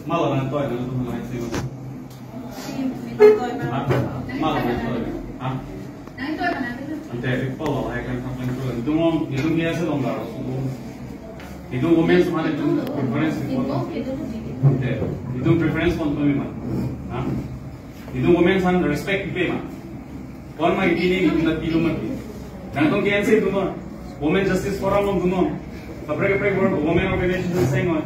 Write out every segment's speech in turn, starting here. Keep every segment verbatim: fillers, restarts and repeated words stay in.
Malah nang toy nang tu nang sih. Hah? Malah nang toy. Hah? Ante di polo hai kan sampai tu. Itu ngom, itu dia sih longgar. Itu women sama itu preference. Ante, itu preference pon tu memang. Hah? Itu women san respect ipe ma. Pon ma ini ni kita tilu ma. Nangtum K N C tu ma. Women Justice Forum tu ma. Kaprek kaprek women organization seng ma.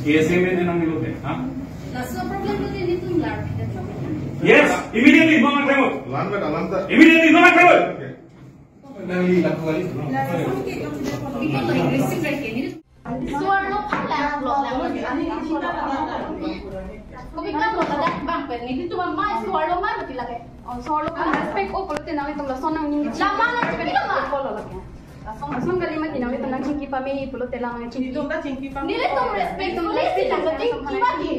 K S M N nang nilote, ha? Laso problem tu ini tu lar. Yes, immediately no attack. Lambat, lambat. Immediately no attack. Nang li laku kali. Laso problem tu ini. Suar lo pala lo lang. Kopi kan lo pada bang pen ini tu ma suar lo ma betul lagi. Oh, suar lo kan respect o pulote nanglitum lason nangning. Lama na chipilo ma. Polo lagi. Lason kali mati nanglitum nangchingki pame pulote lama nangchingki. Nelitum respect tu lesi nangchingki mati.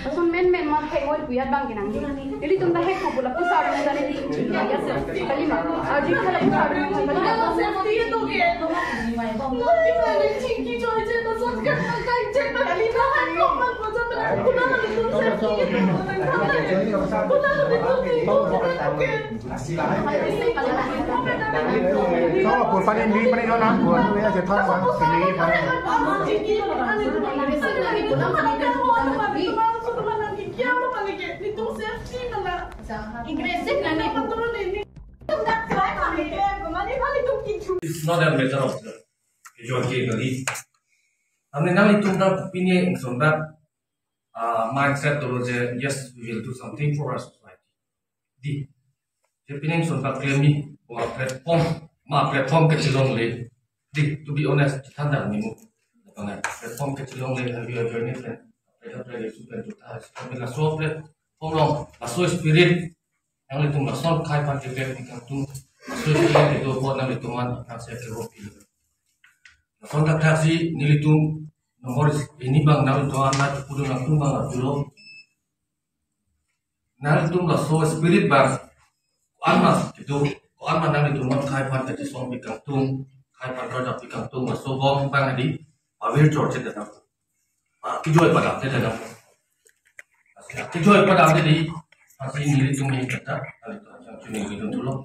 Lason men men ma hai oi puyat bang kenang ni. Nelitum ta hai ko pula pusar nang tadi. Kali ma. Arju kala pusar nang tadi. Kalau pulpan ini paling orang buat ya cetak bang sini paling. Aggressive na ni. It's not a matter of the majority kali. Kami nanglitum ta pine ingson ta, ah, mindset dolo je, yes, we will do something for our society. Di. Je pine ingson ta claim ni, or platform, ma platform kechelongle. Di, to be honest, tanda ni mo. Platform kechelongle, have you ever need friend? Kami laso platform along, laso spirit, nanglitum lason khai pan kepek ni kangtung, laso spirit itu buat nanglitum man, nangsi ke hopi. Lason tak taksi nelitum nomor ini bang nanglitum anak pudun nangtum bang arjulo. Nanglitum laso spirit bang, ko-an ma itu, ko-an ma nanglitum man khai pan kachesong pi kangtung, khai pan kerja pi kangtung, laso bom bang di, pavir chor chet datang. Ah, kijoi padam te dalam. Kijoi padam te di, asi nelitum ni kata, nanglitum yang cuni nelitum dulu.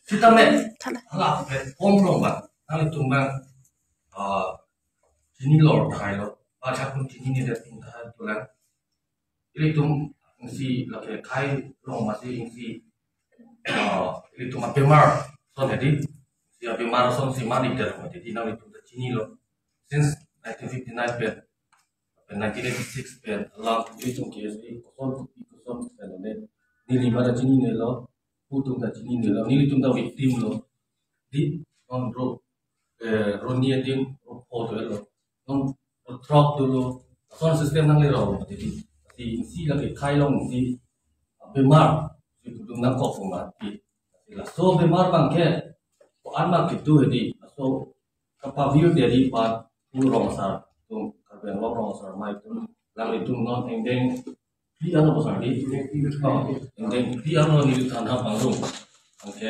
Sitame, hala platform along bang, nanglitum bang, ah, chinilo, thai lo, baca pun chinine, datum thai tulang. Ilitum isi lake khai long masi isi, ah, ilitum abemar son jadi, si abemar son si mani der jadi nanglitum ta chinilo. Since nineteen fifty-nine pen, pen nineteen eighty-six pen, alam ilitum K S A koson kopi koson pen ne, neli ma ta chininelo, pu atum ta chininelo, nelitum ta victim lo. Di, non ro, eh, roni adim, ro pho dolo. Non ro throk dolo. Lason system nangle rong. Jadi, si, si lake khai long si, abemar, si pudum nangkok puma. Di, laso abemar bang ke, ko-an ma kitu jadi, laso kapavir jadi pan, tu rong asar, tu Karbi Anglong rong asar mai tu, nanglitum non engdeng, pi ano pasar di, oh, engdeng, pi ano ni than ha pangrum. Angke,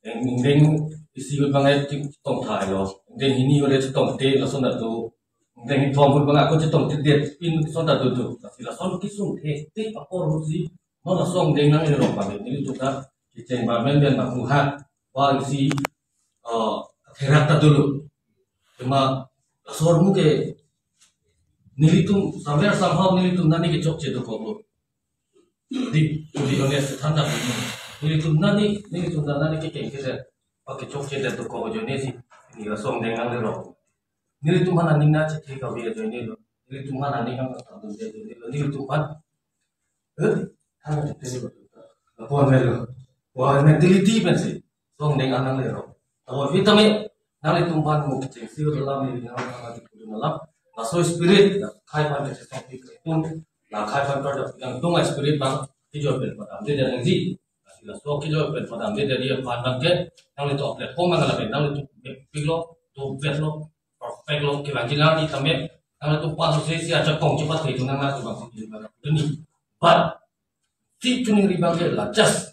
engdeng isi gun bang ai chetong thai lo, engdeng hini ore chetong te lason ta tu, engdeng thom gun bang ako chetong te det pin son ta tu tu, tapi lason kisung te te apor hu si, non lason engdeng nang ero bang ni tu ta, kicheng bang men ben bang hu ha, bang si, eh, therak ta dulu. Cuma laso ahormu ke nelitum somewhere somehow nelitum nani kechokche dokok lo. Di, to be honest, than ta nelitum nani, nelitum nani kekeng kere, pa kechokche dokok ajoine si, ni lason engdeng nangle rong. Nelitum aphan aning nangchethe kave ajoine lo. Nelitum aphan aning nangkathandun ajoine lo. Nelitum aphan, eh, than ta chethe lo. Lapuan melo. Wah, mentality pensi. Lason engdeng nangle rong. Tabo vitamin nanglitum aphan mo kicheng si dalam ni nang nang di pudun alam. Laso spirit, la khai pan kachesong pi kangtung, la khai pan kerja pi kangtung, la spirit bang kijoi pen padam te dia nangji. Laso kijoi pen padam te dia aphan bang ke, nanglitum platform bang lapen, nanglitum pik lo, to bet lo, perfect lo, kevang jilang ni tame, nanglitum pan so si ajakong cepat ke itu nang laso bang si bang ini. But Ti chuning ri bang ke la just.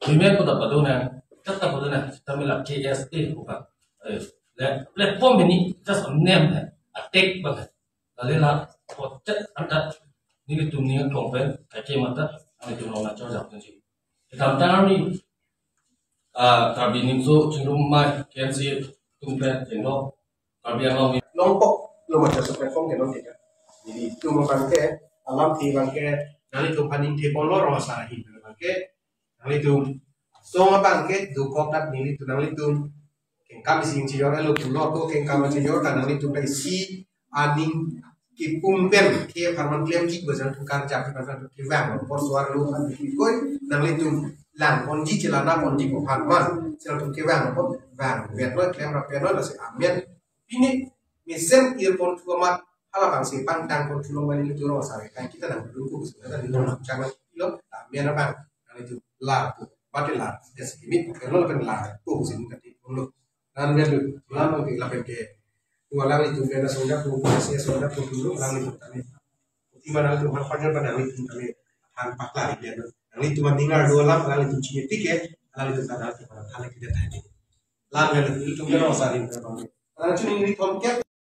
Himel ko ta pado na, tat ta pado na, sitame la K S A ko ka. Eh, le platform ini just a name hai, a tag bang hai. Lale la ko chat anta nelitum ning aklong pen, kaike mata, nanglitum along na chor jap tunji. Kedamtang arni, ah, Karbi Nimso Chingrum Amei, K N C atum pen, jenglo, Karbi Anglong ni. Longpok, lo macam se platform ke non kita. Jadi, itum abang ke, alam ti abang ke, nanglitum aning ti pon lo rong asar ahin abang ke, nanglitum. So abang ke, dokok dak nelitum nanglitum. Kengkam isi chijor elo pulo ko kengkam chijor ta nanglitum ta isi aning kipum pen ke apharman klem kik bajang tukar jaki bajang tukar vang por suar lo kan koi nanglitum lang ponji chelana ponji ko pharman sel tum ke vang pon vang vet lo klem rap lo lasi amen. Pini mesen ir pon thu amat hala bang si pangtang pon thu long mani tu rong asar kai kita nang dulu ku bisa kan dulu nang chang lo amen abang. Nanglitum lar ko, bati lar, ya segini, kalau kan lar ko, sini kati, lo. Nanglitum, lar ko, lapen ke, tu alanglitum pen asonda ko, si asonda ko dulu, alanglitum kami. Iman nanglitum, hal panjang pada nanglitum kami, han paklar ya, nanglitum ningar dua lam, alanglitum chini tiket, alanglitum kami, nanglitum hal kita tadi. Lar ya, itu kan rong asar ini, nanglitum ini tom kek,